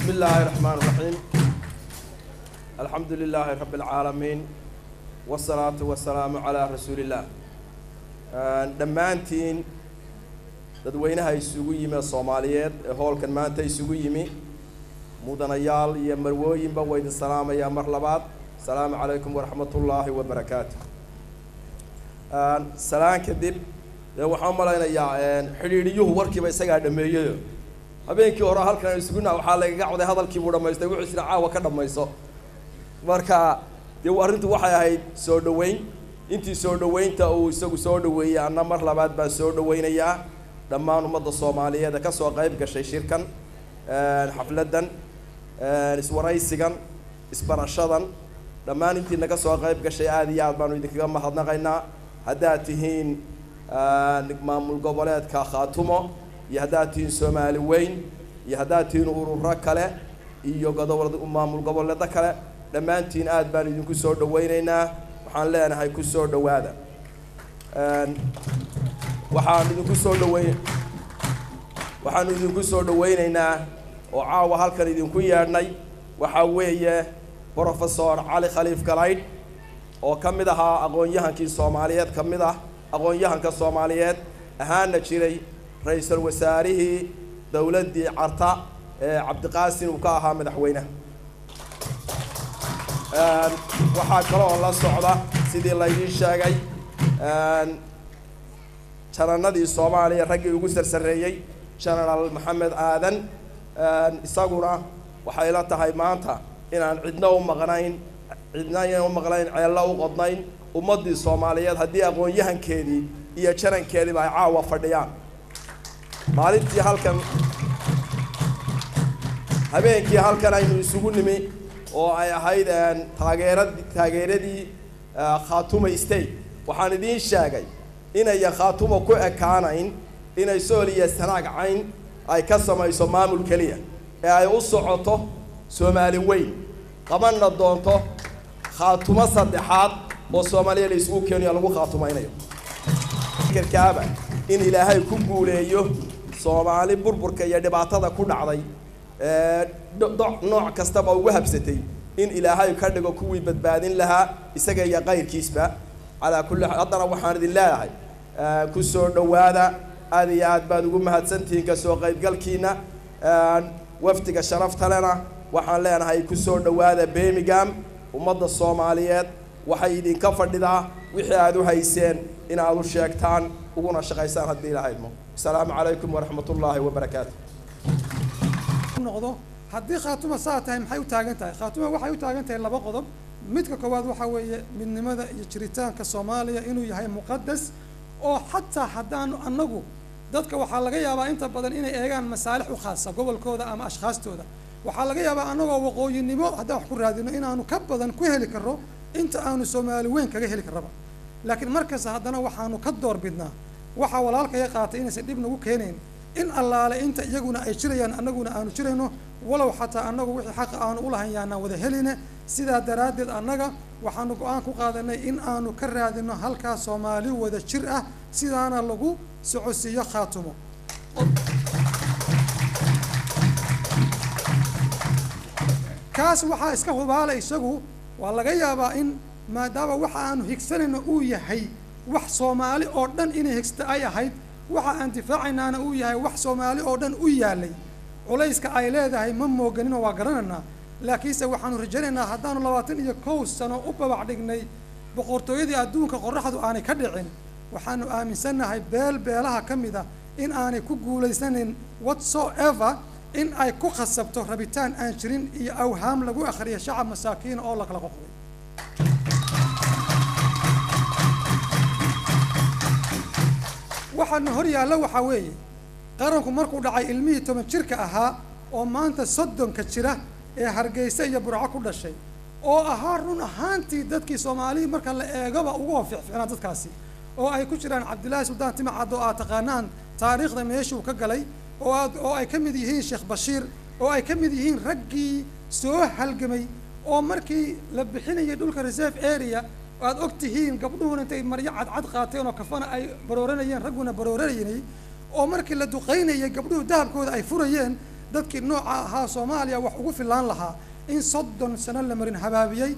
بسم الله الرحمن الرحيم، الحمد لله رب العالمين، والصلاة والسلام على رسول الله. Dhammaantiin dadweynaha isugu yimi Soomaaliyeed ee hoolkan maanta isugu yimi, mudanayaal iyo marwooyinba, waa idin salaamayaa mar labaad. Asalaamu calaykum waraxmatullaahi wabarakaatu. Salaan kadib, dee waxaan u malaynayaa xidhiidhiyuhu warkiiba isagaa dhameeyeyo. Habeenkii hore halkan isuguna waxaa lagaga cawday hadalkii buu dhamaystay, wuxuu isna caawa ka dhamayso. Marka dee arrintu waxay ahayd soo dhoweyn. Intii soo dhoweynta uu isagu soo dhoweeyey, anna mar labaad baan soo dhoweynayaa dhammaan ummadda Soomaaliyeed ee ka soo qayb gashay shirkan, xafladdan, iswaraysigan, isbarashadan. Dhammaan intii naga soo qayb gashay aada iyo aad baanu idinkaga mahadnaqaynaa, haddaad tihiin maamul goboleedka Khaatumo iyo haddaad tihiin Soomaali weyn iyo haddaad tihiin ururo kale iyo godob maamul goboleedo kale. Dhammaantiin aad baan idinku soo dhoweynaynaa. Waxaan leenahay ku soo dhowaada. Waxaan idinku soo dhaweyn waxaanu idinku soo dhoweynaynaa oo caawa halkan idinku yeedhnay waxaa weeye Professor Cali Khaliif Galaydh, oo ka mid ahaa aqoon-yahankii Soomaaliyeed, ka mid ah aqoon-yahanka Soomaaliyeed, ahaana jiray ra-iisul wasaarihii dowladdii Carta ee Cabdiqaasin uu ka ahaa madaxweynaha. Waxaa kaloo la socda, sidii laydiin sheegay, jananadii Soomaaliya raggii ugu sarsareeyey, Genaraal Maxamed Aadan. Isaguna waxay la tahay maanta inaan cidna u maqnayn, cidna inaan u maqnayn, ceello u qodnayn ummaddii Soomaaliyeed haddii aqoon-yahankeedii iyo janankeediiba ay caawa fadhiyaan. Maalintii halkan, habeenkii halkan aynu isugu nimi oo ay ahayd taageerad taageeradii Khaatuma State, waxaan idiin sheegay inayan Khaatuma ku ekaanayn inay Sool iyo Sanaag Cayn ay ka samayso maamul keliya ee ay u socoto Soomaali weyn, qabanna doonto Khaatumo saddexaad oo Soomaaliya la isugu keenayo, lagu khaatumaynayo karkaaba in Ilaahay ku guuleeyo Soomaali burburka iyo dhibaatada ku dhacday nooc kastaba ugu habsatay, in Ilaahay ka dhigo kuwii badbaadin lahaa isaga iyo qayrkiisba. Calaa kulli xaal, haddana waxaan idin leeyahay ku soo dhowaada. Aad iyo aad baad ugu mahadsantihiin kasoo qaybgalkiina. Wafdiga sharafta lena waxaan leenahay ku soo dhowaada Birmingham. Ummadda Soomaaliyeed waxay idinka fadhidaa wixii aad u hayseen inaad u sheegtaan uguna shaqaysaan haddii Ilaahay idmo. Asalaamu calaykum waraxmat ullaahi wabarakaatu. Noqdo haddii Khaatuma saa tahay, maxay u taagan tahay Khaatuma? Waxay u taagan tahay laba qodob. Midka koowaad waxaa weeye midnimada iyo jiritaanka Soomaaliya inuu yahay muqadas, oo xataa haddaanu annagu dadka waxaa laga yaabaa inta badan inay eegaan masaalix u khaasa gobolkooda ama ashkhaastooda. Waxaa laga yaabaa annagoo waqooyinimo haddaan wax ku raadino inaanu ka badan ku heli karro inta aanu Soomaali weyn kaga heli karraba, laakiin markasta haddana waxaanu ka door bidnaa waxaa walaalkaya qaatay inaysan dhib nagu keenayn in allaale inta iyaguna ay jirayaan annaguna aanu jirayno, walow xataa annagu wixii xaqa aanu ulahayn yaanaan wada heline. Sidaa daraaddeed annaga waxaanu go-aan ku qaadanay in aanu ka raadino halkaa Soomaali wada jir ah, sidaana lagu socodsiiyo Khaatumo. Kaas waxaa iska hubaala isagu waa laga yaabaa in maadaama waxa aanu higsanayno uu yahay wax Soomaali oo dhan inay higsata ay ahayd, waxa aan difaacaynaana uu yahay wax Soomaali oo dhan u yaalay, culayska ay leedahay ma mooganinoo waa garanaynaa. Laakiinse waxaanu rajaynaynaa haddaanu 21 sano u babac dhignay boqortooyadii adduunka qorraxdu aanay ka dhicin, waxaanu aaminsannahay beel beelaha ka mid a in aanay ku guulaysanayn whatsoever in ay ku khasabto rabitaan aan jirin iyo awhaam lagu akhriya shacab masaakiina oo la kala qoqday. Waxaana hor yaalla waxaa weeye qaranku markuu dhacay, ilmihii 10 jirka ahaa oo maanta 30-ka jira ee Hargeysa iyo Burco ku dhashay, oo ahaa run ahaantii dadkii Soomaalihii marka la eegaba ugu fiicfiicnaa, dadkaasi oo ay ku jiraan Cabdillaahi Suldaan Timacad oo aad taqaanaan taariikhda meeshuu ka galay, oo aad oo ay ka mid yihiin Sheekh Bashiir, oo ay ka mid yihiin raggii soo halgamay, oo markii la bixinayay dhulka reserve area aad og tihiin gabdhuhuna intay maryo cadcad qaateen oo kafana ay barooranayeen, ragguna barooranayay, oo markii la duqaynayay gabdhuhu dahabkooda ay furayeen. Dadkii nooca ahaa Soomaaliya wax ugu filaan lahaa in 30 sano la marin habaabiyey,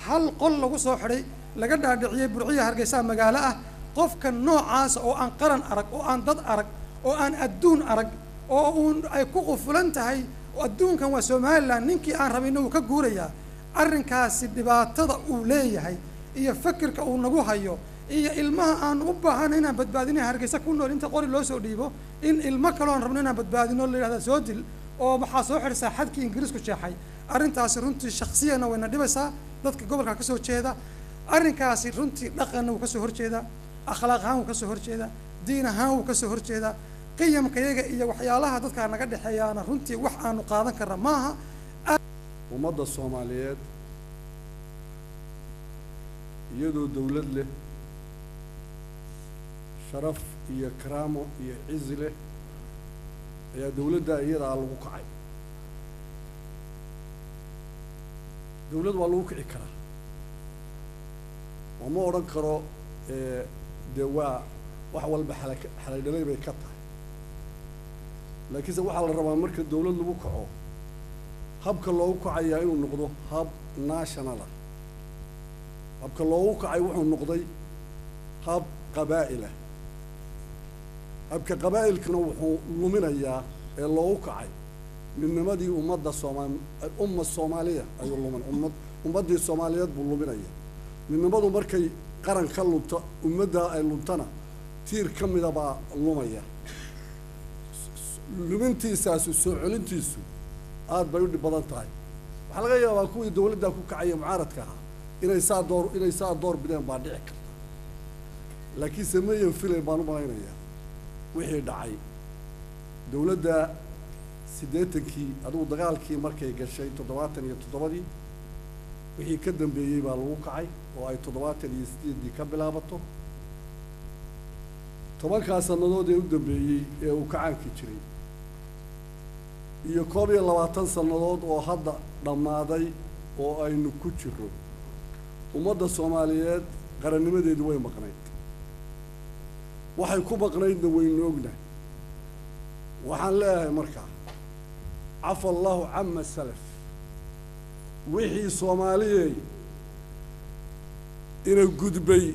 hal qol lagu soo xidhay, laga dhaadhiciyey Burciya Hargeysa magaalo ah. Qofka noocaasa oo aan qaran arag, oo aan dad arag, oo aan adduun arag, oo uun ay ku qufulan tahay adduunkan waa Somaliland, ninkii aan rabinna wuu ka guurayaa. Arrinkaasi dhibaatada uu leeyahay iyo fakirka uu nagu hayo iyo ilmaha aan u baahana inaan badbaadinay Hargeysa ku nool, inta qori loo soo dhiibo in ilmo kaloo aan rabno inaan badbaadino la yidhahda soo dil oo maxaa soo xidhsaa xadkii Ingiriisku jeexay. Arrintaasi runtii shaksiyana wayna dhibaysaa dadka gobolka ka soo jeeda. Arrinkaasi runtii dhaqanna wuu kasoo horjeedaa, akhlaaq ahaan wuu kasoo horjeedaa, diin ahaan wuu kasoo horjeedaa, qiyamkayaga iyo waxyaalaha dadkaa naga dhexeeyaana runtii wax aanu qaadan karna maaha. Ummadda Soomaaliyeed iyadoo dawlad leh, sharaf iyo karaamo iyo cizi leh, ayaa dawladda iyadaa lagu kacay. Dawlad waa lagu kici karaa, oo ma odhan karo dee waa wax walba xalay dhalay bay ka tahay, laakiinse waxaa la rabaa marka dawlad lagu kaco habka loogu kacayaa inuu noqdo hab nationala. Habka loogu kacay wuxuu noqday hab qabaa'ilah. Habka qabaa'ilkana wuxuu luminayaa ee loogu kacay midnimadii ummadda umma Soomaaliya ayuu lumin, ummaddii Soomaaliyeed buu luminaya. Midnimadu markay qaran ka lunto, ummadda ay luntana tiir ka mida baa lumaya. Lumintiisaasu soo celintiisu aad bay u dhib badan tahay. Waxaa laga yaabaa kuwii dawladda ku kacaya mucaaradka ahaa inay saa door bideen baa dhici karta, laakiinse mayan filayn baan u malaynayaa wixii dhacay. Dawladda 80kii adigu dagaalkii markay gashay 77dii wixii ka dambeeyey baa lagu kacay, oo ay 78dii ka bilaabato. 10kaa sannadood ee u dambeeyey ee uu kacaanki jiray iyo 21 sannadood oo hadda dhammaaday oo aynu ku jiro, ummadda Soomaaliyeed qarannimadeedii way maqnayd. Waxay ku maqnaydna waynu ognahay. Waxaan leeyahay markaa cafa allahu cama salaf. Wixii Soomaaliyey ina gudbay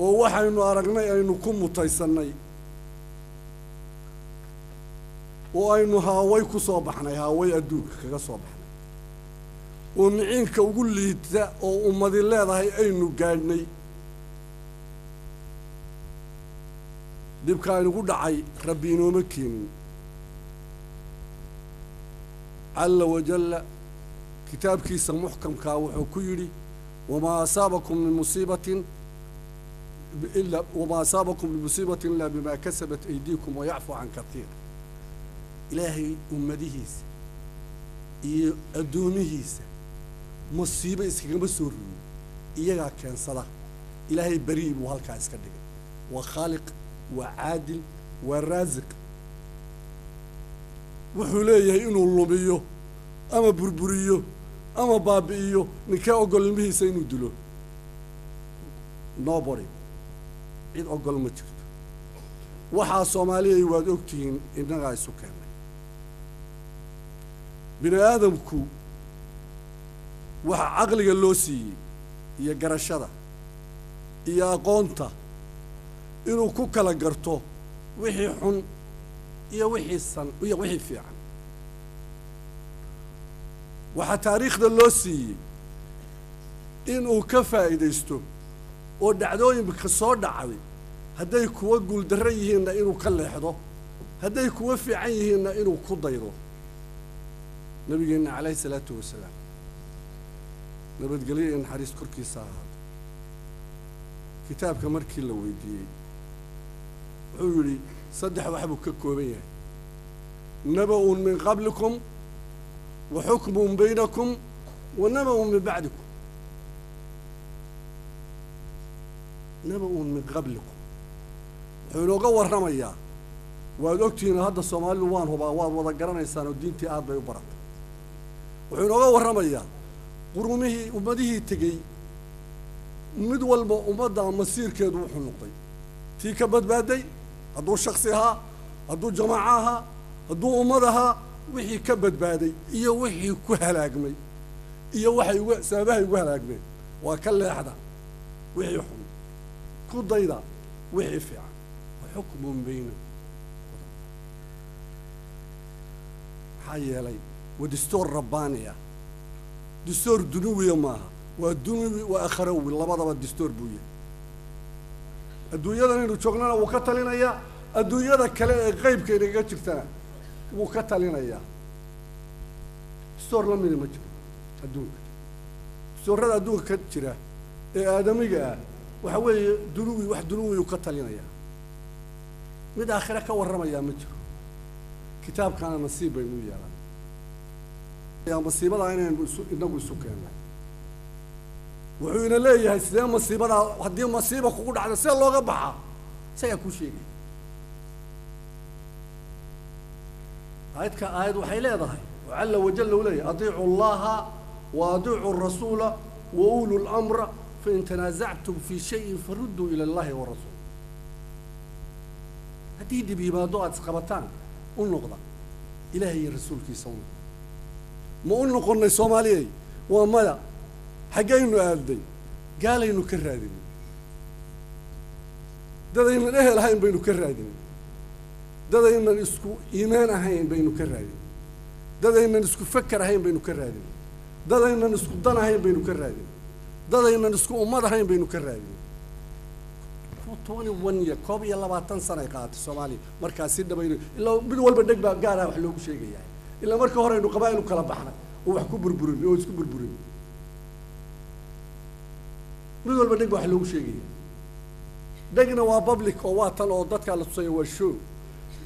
oo waxaynu aragnay aynu ku mutaysannay oo aynu haaway ku soo baxnay, haaway adduunka kaga soo baxnay, oo miciinka ugu liita oo ummadi leedahay aynu gaadhnay, dhibka aynugu dhacay Rabbi inooma keenin. Calla wajalla kitaabkiisa muxkamkaa wuxuu ku yidhi wamaa asaabakum min musiibatin ila wamaa asaabakum min musiibatin ilaa bimaa kasabat aydiikum wayacfu can katiir. Ilaahay ummadihiisa iyo addoomihiisa masiibo iskagama soo riyo, iyagaa keensada. Ilaahay berii buu halkaa iska dhigay. Waa khaaliq, waa caadil, waa raasiq. Wuxuu leeyahay inuu lumiyo ama burburiyo ama baabi'iyo ninkee ogol ilmihiisa inuu dilo? Nobody, cid ogol ma jirto. Waxaa Soomaaliyay waad ogtihiin innagaa isu keennay. Bini aadamku waxa caqliga loo siiyey iyo garashada iyo aqoonta inuu ku kala garto wixii xun iyo wixii san iyo wixii fiican. Waxaa taariikhda loo siiyey inuu ka faa'iidaysto oo dhacdooyinka soo dhacday hadday kuwa guuldarro yihiinna inuu ka leexdo, hadday kuwa fiican yihiinna inuu ku daydo. Nabigeenna calayhi salaatu wasalaam nabadgelyo iyo naxariis korkiisa ahaato, kitaabka markii la weydiiyey wuxuu yidhi saddex wax buu ka kooban yahay: naba-un min qablikum wa xukmun baynakum wa naba-un min bacdikum. Naba-un min qablikum wuxuu inooga warramayaa, waad ogtihiin hadda Soomaalidu waan hubaa waad wada garanaysaan oo diintii aad bay u baratay. Wuxuu inooga warramayaa qurumihii ummadihii tegey, mid walba ummadda masiirkeedu wuxuu noqday tii ka badbaaday, hadduu shaksi ahaa, hadduu jamaaco ahaa, Hadduu ummad ahaa wixii ka badbaaday iyo wixii ku halaagmay iyo waxay uga sababahay ugu halaagmeen waa ka leexda wixii xun, ku dayda wixii fiican. Wa xukmun baynakum, maxaa yeelay waa dastuur rabbaani ah, dastuur dunuwiya maaha, waa dunuwi waa akhrawi, labadaba dastuur buu yahay. Adduunyadan aynu joognana wuu ka talinayaa, adduunyada kale ee qeybka inagaga jirtana wuu ka talinayaa. Dastuur la midi ma jiro adduunka. Dastuurada adduunka ka jira ee aadamiga ah waxa weeye dunuwi, wax dunuwiyuu ka talinayaa, mid aakhire ka warramayaa ma jiro. Kitaabkaana nasiib baynu u yeelan masiibadaa inaynu inagu isu keennay. Wuxuu ina leeyahay sidee masiibadaa, haddii masiiba kugu dhacdo see looga baxaa, isagaa kuu sheegay. Aayadka aayad waxay leedahay oo calla wajalla uu leeyahay adiicu allaha wa adiicu rasuula wa ulu lamra fain tanaasactum fi shayin farudduu ila allahi warasuul. Haddii dhib yimaado aada isqabataan u noqda ilaahay iyo rasuulkiisa u noqda. Ma u noqonnay soomaaliyey? Waa maya. Xaggaynu aadnay? Gaalaynu ka raadinay, dadaynan ehel ahayn baynu ka raadinay, dadaynan isku iimaan ahayn baynu ka raadinay, dadaynan isku feker ahayn baynu ka raadinay, dadaynan isku dan ahayn baynu ka raadinay, dadaynan isku ummad ahayn baynu ka raadinay. 21 year, 21 sanay qaadatay Soomaaliya markaa si dhabayno, ilaa mid walba dheg baa gaar ah wax loogu sheegayaa. Ilaa marka hore aynu qabaa'il u kala baxnay oo wax ku burburin oo isku burburin, mid walba dheg baa wax loogu sheegaya. Dhegna waa public oo waa tan oo dadkaa la tusaya, waa show.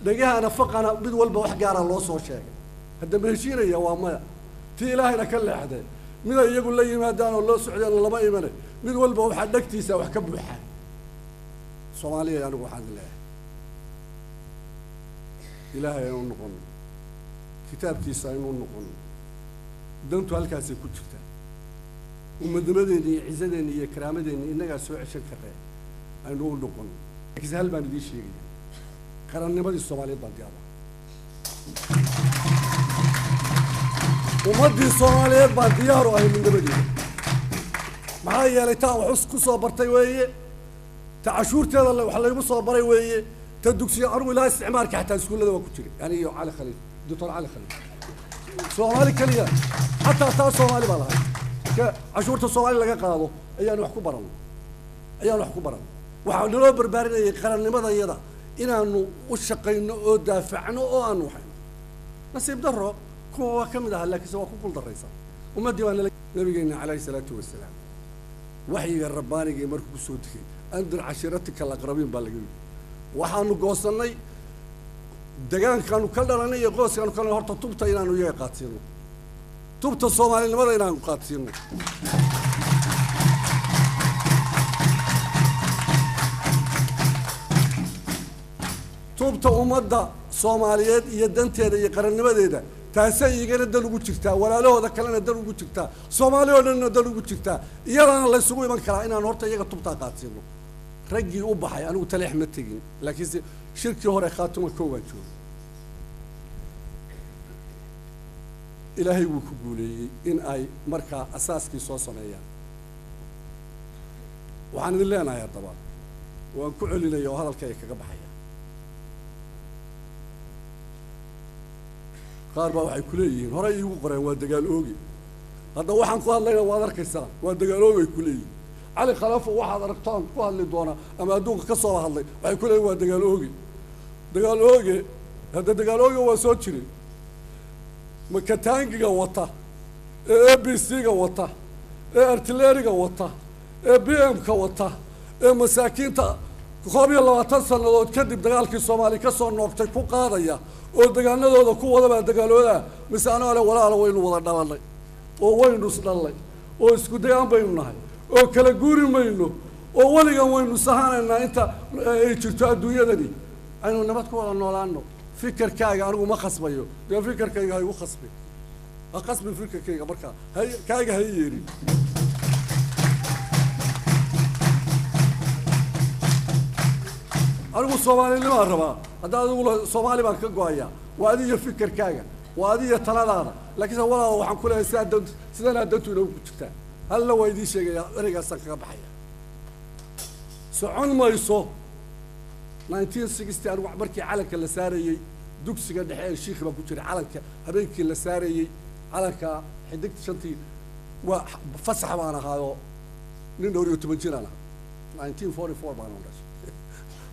Dhegahana faqana mid walba wax gaara loo soo sheegay. Hadda ma heshiinaya? Waa maya. Tii ilaahayna ka leexday, miday iyagu la yimaadaan oo loo socdeen lama imanay, mid walba waxaa dhegtiisa wax ka buuxaa. Soomaaliya anigu waxaan leeyahay ilaahay aynu noqono, kitaabkiisa aynu noqono, dantu halkaasay ku jirtaa. Ummadnimadeenni iyo cisadeenni iyo karaamadeenni innagaa soo ceshan karree, aynu u noqono. Laakiinse hal baan idiin sheegaya, qarannimadii Soomaaliyeed baan diyaar ahay, ummaddii Soomaaliyeed baan diyaar u ahay midnimadeeda. Maxaa yeelay taan wax ku soo bartay weeye, ta cashuurteeda wax laygu soo baray weeye, ta dugsiya anigu ilaa isticmaalka xataa iskuullada waa ku jiray, yani iyo Cali Khaliif, Doctor Cali Khaliif, Soomaali keliya xataa taa Soomaali baa lahay. Ka cashuurta Soomaali laga qaado ayaan wax ku baranno, ayaan wax ku baranno. Waxaa naloo barbaarinayay qarannimada iyada inaanu u shaqayno oo daafacno oo aanu waxayno. Nasiib darro kuwa waa ka mid ahaa, laakiinse waa ku guuldarraysa ummaddii. Baa nala nabigeena calayhi salaatu wasalaam waxyiga rabbaanigii markuu ku soo degay andir cashiiratika alaqrabiin baa laga yidhi. Waxaanu goosannay degaankaanu ka dhalanay iyo qoyskaanu ka dhalanay, horta tubta inaanu iyaga qaadsiino, tubta soomaalinimada inaanu qaadsiino. Tubta ummadda Soomaaliyeed iyo danteeda iyo qarannimadeeda taasay igana dan ugu jirtaa, walaalahooda kalena dan ugu jirtaa, Soomaali oo dhanna dan ugu jirtaa, iyadana la isugu iman karaa inaan horta iyaga tubtaa qaadsiino. Raggii u baxay, anigu taleex ma tegin, laakiinse shirkii hore Khaatuma kow baan joogay. Ilaahay wuu ku guuleeyey in ay markaa asaaskii soo sameeyaan. Waxaan idin leenahay haddaba, waan ku celinaya oo hadalkayga kaga baxaya, qaar baa waxay ku leeyihiin horey iigu qoreen waa dagaal ooge. Hadda waxaan ku hadlayna waad arkaysaan, waa dagaal ooge ay ku leeyihiin. Cali Khalaafo waxaad aragtaan ku hadli doonaa ama adduunka ka soo hadlay, waxay ku leeyihin waa dagaal ooge, dagaal ooge. Hadda dagaal ooge waa soo jiray. Makataangiga wata ee A B C-ga wata ee artilleriga wata ee B M-ka wata ee masaakiinta 21 sannadood kadib dagaalkii Soomaali ka soo noogtay ku qaadaya oo degaanadooda ku wadabaa dagaaloodaa? Mise anoo ale walaala waynu wada dhalannay oo waynu isdhallay oo isku degaan baynu nahay oo kala guuri mayno oo weligan waynu sahanaynaa inta ay jirto adduunyadani, aynu nabad ku wada noolaano. Fikirkaaga anigu ma khasbayo, dee fikirkayga ha igu khasbin, ha khasbin fikirkayga, markaa hay kaaga ha yeelin. Anigu soomaalinimaan rabaa, hadda adigu Soomaali baan ka go-ayaa, Waa adiyo fikirkaaga, waa adiyo taladaada. Laakiinse walaala, waxaan ku leeyahay sidaa dant sidanaa dantu inoogu jirtaa. Halla waa idiin sheegaya, ereygaasaan kaga baxaya. Socon mayso. 1960 anigu markii calanka la saarayey dugsiga dhexe ee Shiikhi baan ku jiray. Calanka habeenkii la saarayey, calanka xidigta shantii, waa fasax baan ahaayoo nin dhowr iyo toban jiraan ahaa. 1944 baan u dhashay,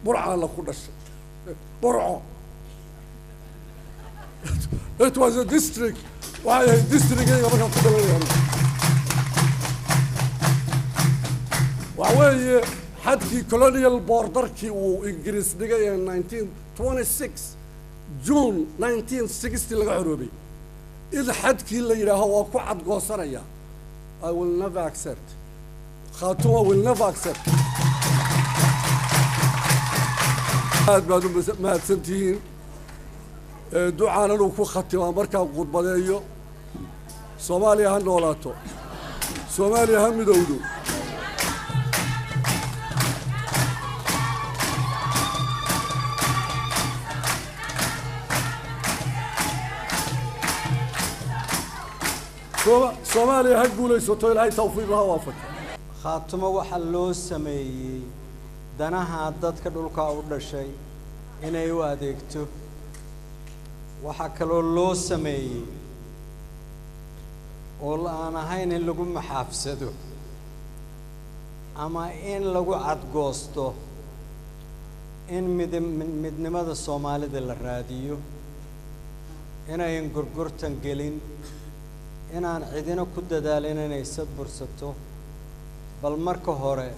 Burcaan la ku dhashay. Burco, it was a district, waxay ahayd districtgayga markaan ku dhalanaya anigu. Waxa weeye xadkii colonial borderkii uu Ingiriis dhigay ee 1926 June 1960 laga xoroobay, in xadkii la yidhaaho waa ku cadgoosanaya, I will never accept. Khaatuma will never accept. Aad baad u mahadsan tihiin. Ducaan inuu ku khatimaa markaan khudbadeeyo. Soomaaliya ha noolaato, Soomaaliya ha midowdo. Soomaaliya ha guulaysato, Ilaahay tawfiiq ha waafajo. Khaatumo waxaa loo sameeyey danaha dadka dhulka u dhashay inay u adeegto. Waxaa kaloo loo sameeyey oo aan ahayn in lagu maxaafsado ama in lagu cadgoosto, in mid midnimada Soomaalida la raadiyo, inayan gorgortan gelin, inaan cidina ku dadaalin inay sad bursato. Bal marka hore